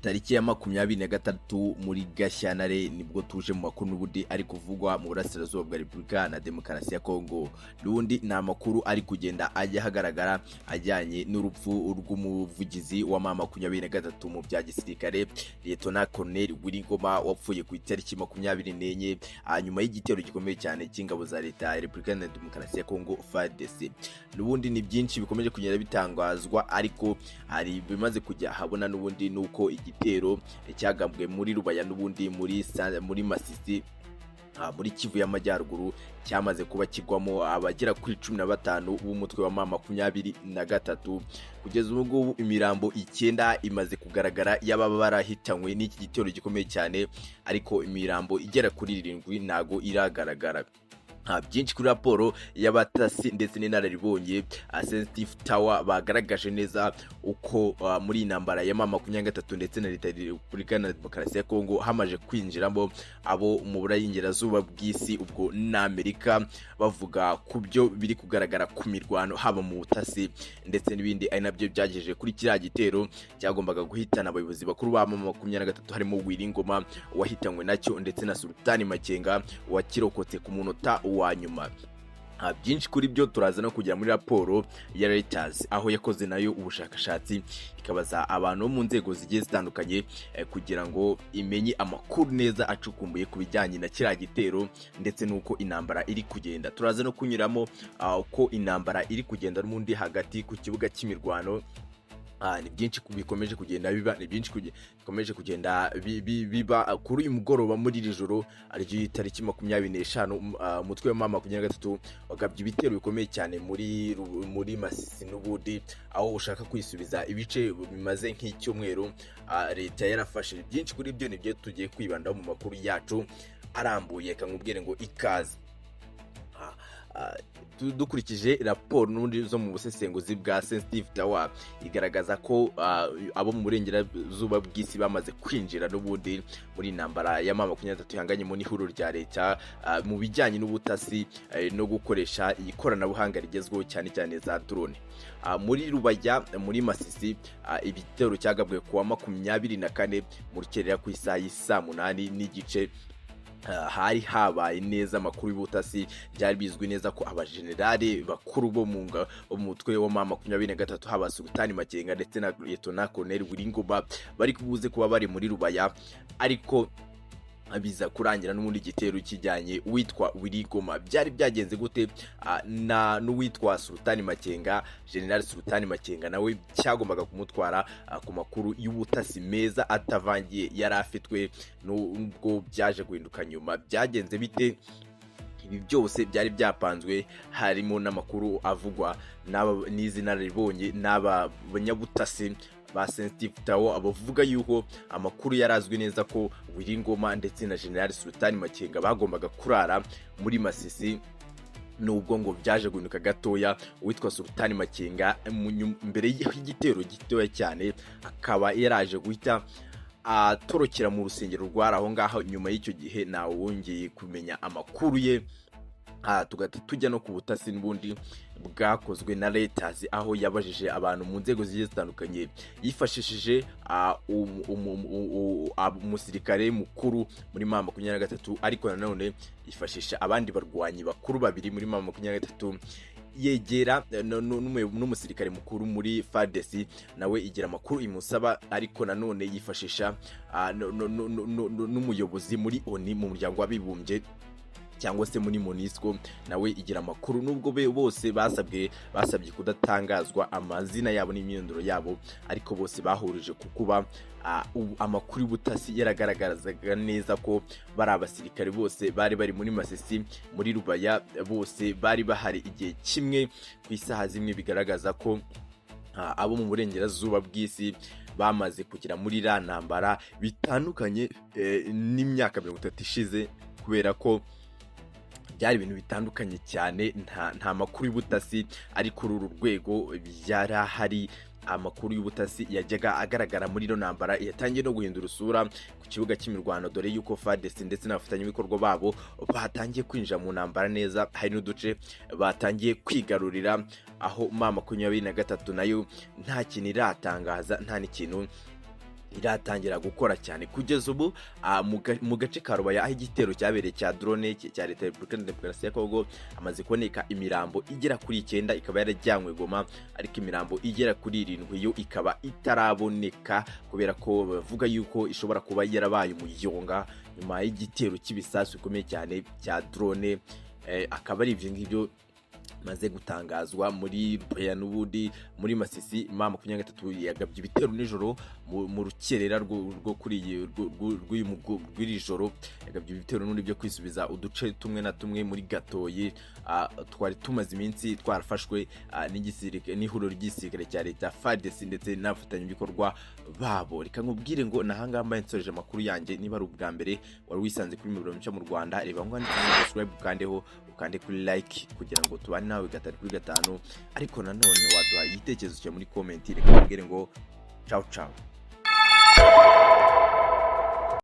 Tariki ya 23 muri Gashyantare nibwo tuje mu makuru n'ubundi ari kuvugwa mu burasirazuba bwa Repubulika na Demokarasi ya Kongo. N'ubundi ni amakuru ari kugenda ajya ahagaragara ajyanye n'urupfu rw'umuvugizi wa M23 mu bya gisirikare, Lieutenant Colonel Willy Ngoma, wapfuye ku itariki 24 nyuma y'igitero gikomeye cyane cy'ingabo za Leta ya Repubulika na Demokarasi ya Kongo, FARDC. N'ubundi ni byinshi bikomeje kugenda bitangazwa, ariko hari bimaze kujya ahabona n'ubundi nuko igitero cyagambwe muri Rubaya, n'ubundi muri Masisi, muri Kivu y'Amajyaruguru, cyamaze kuba kigwamo abagera kuri 15 b'umutwe wa M23. Kugeza ubu ngubu imirambo icyenda imaze kugaragara y'ababa barahitanywe n'iki gitero gikomeye cyane, ariko imirambo igera kuri irindwi ntago iragaragara. Byinshi kuri raporo y'abatasi ndetse n'inararibonye Sensitive Tower bagaragaje neza uko muri iyi ntambara ya M23 ndetse na Leta ya Repubulika na Demokarasi ya Kongo hamaze kwinjiramo abo mu burengerazuba bw'isi, ubwo n'Amerika, bavuga ku byo biri kugaragara ku mirwano, haba mu butasi ndetse n'ibindi, ari nabyo byagejeje kuri kiriya gitero cyagombaga guhitana abayobozi bakuru ba M23, harimo Willy Ngoma wahitanywe nacyo ndetse na Sultani Makenga wakirokotse ku munota wa nyuma. Byinshi kuri byo turaza no kugera muri raporo ya Reuters, aho yakoze nayo ubushakashatsi ikabaza abantu bo mu nzego zigiye zitandukanye kugira ngo imenye amakuru neza acukumbuye ku bijyanye na kiriya gitero ndetse n'uko intambara iri kugenda. Turaza no kunyuramo uko intambara iri kugenda n'ubundi hagati ku kibuga cy'imirwano. Ni byinshi bikomeje kugenda biba, ni byinshi bikomeje kugenda biba kuri uyu mugoroba. Muri iri joro ariryo tariki 25, umutwe wa M23 wagabye ibitero bikomeye cyane muri Masisi n'ubundi, aho ushaka kwisubiza ibice bimaze nk'icyumweru leta yarafashe. Byinshi kuri byo nibyo tugiye kwibandaho mu makuru yacu arambuye. Kamubwire ngo ikaze. Dukurikije raporo n'ubundi zo mu busesenguzi bwa Sensitive Tower, igaragaza ko abo mu burengerazuba bw'isi bamaze kwinjira n'ubundi muri intambara ya M23 ihanganyemo n'ihuriro rya leta mu bijyanye n'ubutasi no gukoresha ikoranabuhanga rigezweho, cyane cyane za drone. Muri Rubaya, muri Masisi, ibitero cyagabwe kuwa 24 mu rukerera ku isaha y'isaa 8:30. Hari habaye neza amakuru y'ubutasi. Byari bizwi neza ko abajenerali bakuru bo mu mutwe wa M23, haba Sultani Makenga ndetse na Lieutenant Colonel Willy Ngoma, bari kubuze kuba bari muri Rubaya, ariko biza kurangira n'ubundi igitero kijyanye uwitwa Willy Ngoma. Byari byagenze gute? Na n'uwitwa Sultani Makenga, General Sultani Makenga, nawe cyagombaga kumutwara ku makuru y'ubutasi meza atavangiye yari afitwe, nubwo byaje guhinduka nyuma. Byagenze bite? Ibi byose byari byapanzwe, harimo n'amakuru avugwa n'izi nararibonye n'aba banyabutasi ba Sensitive Tower, abavuga yuko amakuru yarazwi neza ko Willy Ngoma ndetse na General Sultani Makenga bagombaga kurara muri Masisi, nubwo ngo byaje guhinduka gatoya, uwitwa Sultani Makenga mbere y'igitero gitoya cyane akaba yaraje guhita atorokera mu rusengero rwari aho ngaho. Nyuma y'icyo gihe ntawe wongeye kumenya amakuru ye. Tugahita tujya no ku butasi n'ubundi bwakozwe na Reuters, aho yabajije abantu mu nzego zigiye zitandukanye, yifashishije umusirikare mukuru muri M23, ariko nanone yifashisha abandi barwanyi bakuru babiri muri M23, yegera n'umusirikare mukuru muri FARDC, nawe igira amakuru imusaba, ariko nanone yifashisha n'umuyobozi muri ONU, mu muryango w'abibumbye cyangwa se muri MONUSCO, nawe igira amakuru, nubwo bose basabye kudatangazwa amazina yabo n'imyirondoro yabo, ariko bose bahurije ku kuba amakuru y'ubutasi yaragaragazaga neza ko bari abasirikare bose bari bari muri Masisi, muri Rubaya, bose bari bahari igihe kimwe ku isaha zimwe, bigaragaza ko abo mu burengerazuba bw'isi bamaze kugera muri iriya ntambara, bitandukanye n'imyaka 30 ishize, kubera ko byari ibintu bitandukanye cyane. Nta makuru y'ubutasi ari kuri uru rwego yari ahari. Amakuru y'ubutasi yajyaga agaragara muri ino ntambara yatangiye no guhindura isura ku kibuga cy'imirwano, dore yuko FARDC ndetse n'abafatanyabikorwa babo batangiye kwinjira mu ntambara neza, hari n'uduce batangiye kwigarurira, aho M23 nayo nta kintu iratangaza, nta n'ikintu iratangira gukora cyane. Kugeza ubu mu gace ka Rubaya, aho igitero cyabereye cya drone cya Leta ya Repubulika ya Demokarasi ya Kongo, hamaze kuboneka imirambo igera kuri icyenda, ikaba yarajyanywe Goma, ariko imirambo igera kuri irindwi yo ikaba itaraboneka, kubera ko bavuga yuko ishobora kuba yarabaye umuyonga nyuma y'igitero cy'ibisasu bikomeye cyane cya drone. Akaba ari ibyo ngibyo maze gutangazwa muri Rubaya. N'ubundi muri Masisi, M23 yagabye ibitero nijoro mu rukerera rwo kuri iyi rw'iri joro, yagabye ibitero n'ubundi byo kwisubiza uduce tumwe na tumwe muri Gatoyi twari tumaze iminsi twarafashwe n'igisirikare, n'ihuriro ry'igisirikare cya leta FARDC ndetse n'abafatanyabikorwa babo. Reka nkubwire ngo nahangaha mbaye nsoreje amakuru yanjye. Niba ari ubwa mbere wari wisanze kuri Miburo Mico mu Rwanda, reba ngo handitse subscribe, ukandeho, ukande kuri like kugira ngo tubane nawe gatatu kuri gatanu. Ariko nanone waduha igitekerezo cyawe muri comment. Reka nkubwire ngo ciao ciao.